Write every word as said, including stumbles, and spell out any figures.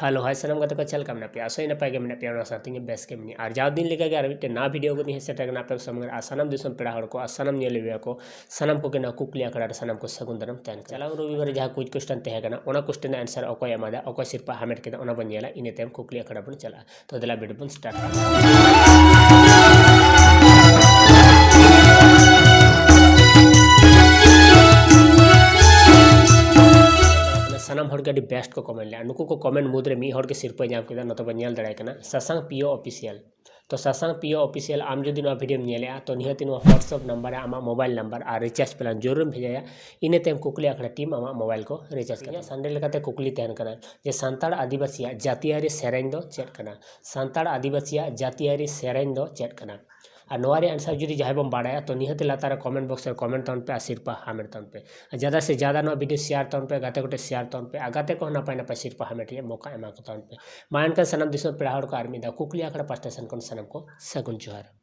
Hello, ᱦᱟᱭ ᱥᱟᱱᱟᱢ ᱜᱟᱛᱮ ᱠᱚ, ᱪᱮᱫ ᱞᱮᱠᱟ ᱢᱮᱱᱟᱜ ᱯᱮᱭᱟ? ᱟᱥᱟᱭ ᱱᱟᱯᱟᱭ ᱜᱮ ᱢᱮᱱᱟᱜ ᱯᱮᱭᱟ, ᱚᱱᱟ ᱥᱟᱶᱛᱮ ᱤᱧ ᱦᱚᱸ ᱵᱮᱥ ᱜᱮ ᱢᱤᱱᱟᱹᱧᱟ᱾ ᱟᱨ ᱡᱟᱣ ᱫᱤᱱ ᱞᱮᱠᱟ ᱜᱮ ᱟᱨ ᱢᱤᱫᱴᱮᱱ ᱱᱟᱣᱟ ᱵᱷᱤᱰᱤᱭᱳ ᱠᱚ ᱤᱧ ᱦᱮᱡ ᱥᱮᱴᱮᱨ ᱠᱟᱱᱟ ᱟᱯᱮ ᱥᱟᱢᱟᱝ ᱨᱮ᱾ ᱟᱨ ᱥᱟᱱᱟᱢ ᱫᱤᱥᱚᱢ ᱯᱮᱲᱟ ᱦᱚᱲ ᱠᱚ ᱟᱨ ᱥᱟᱱᱟᱢ ᱧᱮᱞᱮᱵᱤᱭᱟᱹ ᱠᱚ, ᱥᱟᱱᱟᱢ ᱠᱚᱜᱮ ᱱᱚᱣᱟ ᱠᱩᱠᱞᱤ ᱟᱠᱷᱲᱟ ᱨᱮ ᱥᱟᱱᱟᱢ ᱠᱚ ᱥᱟᱹᱜᱩᱱ ᱫᱟᱨᱟᱢ ᱛᱟᱦᱮᱱ ᱠᱟᱱᱟ᱾ ᱪᱟᱞᱟᱣ ᱨᱚᱵᱤᱵᱟᱨ ᱨᱮ ᱡᱟᱦᱟᱸ ᱠᱩᱭᱤᱡᱽ ᱠᱚᱥᱪᱮᱱ ᱛᱟᱦᱮᱸ ᱠᱟᱱᱟ, ᱚᱱᱟ ᱠᱚᱥᱪᱮᱱ ᱨᱮᱱᱟᱜ ᱟᱱᱥᱟᱨ ᱚᱠᱚᱭ ᱮᱢᱟᱫᱟ, ᱚᱠᱚᱭ ᱥᱤᱨᱯᱟᱹ ᱦᱟᱢᱮᱴ ᱠᱮᱫᱟ, ᱚᱱᱟ ᱵᱚᱱ ᱧᱮᱞᱟ, ᱤᱱᱟᱹ ᱛᱟᱭᱚᱢ ᱠᱩᱠᱞᱤ ᱟᱠᱷᱲᱟ ᱵᱚᱱ ᱪᱟᱞᱟᱜᱼᱟ᱾ ᱛᱚ ᱫᱮᱞᱟ ᱵᱷᱤᱰᱤᱭᱳ ᱵᱚᱱ ᱥᱴᱟᱨᱴ ᱠᱟᱜᱼᱟ᱾ ᱥᱟᱱᱟᱢ ᱦᱚᱲ ᱜᱮ ᱟᱹᱰᱤ ᱵᱮᱥᱴ ᱠᱚ ᱠᱚᱢᱮᱱᱴ ᱞᱮᱜᱼᱟ᱾ ᱱᱩᱠᱩ ᱠᱚ ᱠᱚᱢᱮᱱᱴ ᱢᱩᱫᱽᱨᱮ ᱢᱤᱫ ᱦᱚᱲ ᱜᱮ ᱥᱤᱨᱯᱟᱹᱭ ᱧᱟᱢ ᱠᱮᱫᱟ, ᱱᱚᱛᱮ ᱵᱚᱱ ᱧᱮᱞ ᱫᱟᱲᱮᱭᱟᱭ ᱠᱟᱱᱟ, ᱥᱟᱥᱟᱝ ᱯᱤᱭᱳ ᱚᱯᱷᱤᱥᱤᱭᱟᱞ᱾ ᱛᱚ ᱥᱟᱥᱟᱝ ᱯᱤᱭᱳ ᱚᱯᱷᱤᱥᱤᱭᱟᱞ, ᱟᱢ ᱡᱩᱫᱤ ᱱᱚᱣᱟ ᱵᱷᱤᱰᱤᱭᱳᱢ ᱧᱮᱞᱮᱜᱼᱟ, ᱛᱚ ᱱᱤᱦᱟᱹᱛ ᱱᱚᱣᱟ WhatsApp ᱱᱟᱢᱵᱟᱨ ᱨᱮ ᱟᱢᱟᱜ ᱢᱳᱵᱟᱭᱤᱞ ᱱᱟᱢᱵᱟᱨ ᱟᱨ ᱨᱤᱪᱟᱨᱡᱽ ᱯᱞᱟᱱ ᱡᱟᱹᱨᱩᱲᱮᱢ ᱵᱷᱮᱡᱟᱭᱟ᱾ ᱤᱱᱟᱹ ᱛᱟᱭᱚᱢ ᱠᱩᱠᱞᱤ ᱟᱠᱷᱲᱟ ᱴᱤᱢ ᱟᱢᱟᱜ ᱢᱳᱵᱟᱭᱤᱞ ᱠᱚ ᱨᱤᱪᱟᱨᱡᱽ ᱠᱟᱛᱮ᱾ ᱥᱟᱱᱰᱮ ᱞᱮᱠᱟᱛᱮ ᱠᱩᱠᱞᱤ ᱛᱟᱦᱮᱱ ᱠᱟᱱᱟ ᱡᱮ ᱥᱟᱱᱛᱟᱲ ᱟᱹᱫᱤᱵᱟᱹᱥᱤᱭᱟᱜ ᱡᱟᱹᱛᱤᱭᱟᱹᱨᱤ ᱥᱮᱨᱮᱧ ᱫᱚ ᱪᱮᱫ ᱠᱟᱱᱟ? ᱥᱟᱱᱛᱟᱲ ᱟᱹᱫᱤᱵᱟᱹᱥᱤᱭᱟᱜ ᱡᱟᱹᱛᱤᱭᱟᱹᱨᱤ ᱥᱮᱨᱮᱧ ᱫᱚ ᱪᱮᱫ ᱠᱟᱱᱟ? ᱟᱨ ᱱᱚᱣᱟ ᱨᱮᱭᱟᱜ ᱟᱱᱥᱟᱨ ᱡᱩᱫᱤ ᱡᱟᱦᱟᱸᱭ ᱵᱚᱱ ᱵᱟᱲᱟᱭᱟ, ᱛᱚ ᱱᱤᱦᱟᱹᱛ ᱞᱟᱛᱟᱨ ᱨᱮ ᱠᱚᱢᱮᱱᱴ ᱵᱚᱠᱥ ᱨᱮ ᱠᱚᱢᱮᱱᱴ ᱛᱟᱵᱚᱱ ᱯᱮ ᱟᱨ ᱥᱤᱨᱯᱟᱹ ᱦᱟᱢᱮᱴ ᱛᱟᱵᱚᱱ ᱯᱮ᱾ ᱟᱨ ᱡᱟᱫᱟ ᱥᱮ ᱡᱟᱫᱟ ᱱᱚᱣᱟ ᱵᱷᱤᱰᱤᱭᱳ ᱥᱮᱭᱟᱨ ᱛᱟᱵᱚᱱ ᱯᱮ, ᱜᱟᱛᱮ ᱠᱚᱴᱷᱮᱱ ᱥᱮᱭᱟᱨ ᱛᱟᱵᱚᱱ ᱯᱮ, ᱟᱨ ᱜᱟᱛᱮ ᱠᱚᱦᱚᱸ ᱱᱟᱯᱟᱭ ᱱᱟᱯᱟᱭ ᱥᱤᱨᱯᱟᱹ ᱦᱟᱢᱮᱴ ᱨᱮᱭᱟᱜ ᱢᱚᱠᱟ ᱮᱢᱟ ᱠᱚ ᱛᱟᱵᱚᱱ ᱯᱮ᱾ ᱢᱟ ᱮᱱᱠᱷᱟᱱ ᱥᱟᱱᱟᱢ ᱫᱤᱥᱚᱢ ᱯᱮᱲᱟ ᱦᱚᱲ ᱠᱚ ᱟᱨ ᱢᱤᱫ ᱫᱷᱟᱣ ᱠᱩᱠᱞᱤ ᱟᱠᱷᱲᱟ ᱯᱟᱥᱴᱟ ᱥᱮᱱ ᱠᱷᱚᱱ ᱥᱟᱱᱟᱢ ᱠᱚ ᱥᱟᱹᱜᱩᱱ ᱡᱚᱦᱟᱨ᱾